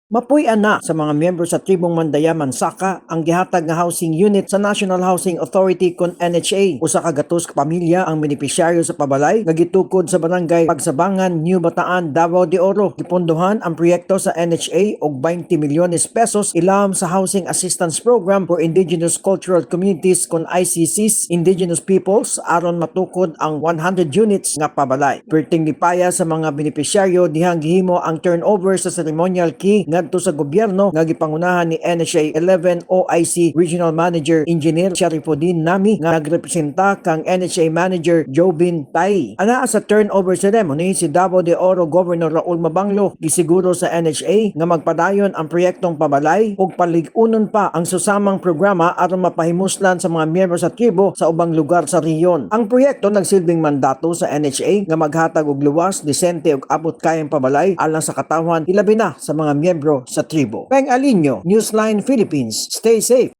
Mapuy-an na sa mga miyembro sa tribong Mandaya Mansaka ang gihatag nga housing unit sa National Housing Authority kon NHA. Usa ka gatos ka pamilya ang benepisyaryo sa pabalay nga gitukod sa Barangay Pagsabangan, New Bataan, Davao de Oro. Gipondohan ang proyekto sa NHA og 20 milyones pesos ilawom sa Housing Assistance Program for Indigenous Cultural Communities kon ICCs, Indigenous Peoples, aron matukod ang 100 units nga pabalay. Perting lipaya sa mga benepisyaryo dihang gihimo ang turnover sa ceremonial key ngadto sa gobyerno nga gipangunahan ni NHA 11 OIC Regional Manager Engineer Sharifuddin Nami nga nagrepresenta kang NHA Manager Jobin Tai. Anaa sa turnover ceremony si Davao de Oro Governor Raul Mabanglo, gisiguro sa NHA nga magpadayon ang proyektong pabalay ug palig-unon pa ang susamang programa aron mapahimuslan sa mga miyembro sa tribo sa ubang lugar sa rehiyon. Ang proyekto nagsilbing mandato sa NHA nga maghatag og luwas, disente ug abot kayang pabalay alang sa katawhan, ilabi na sa mga miyembro sa tribo. Peng Alinio, Newsline Philippines. Stay safe.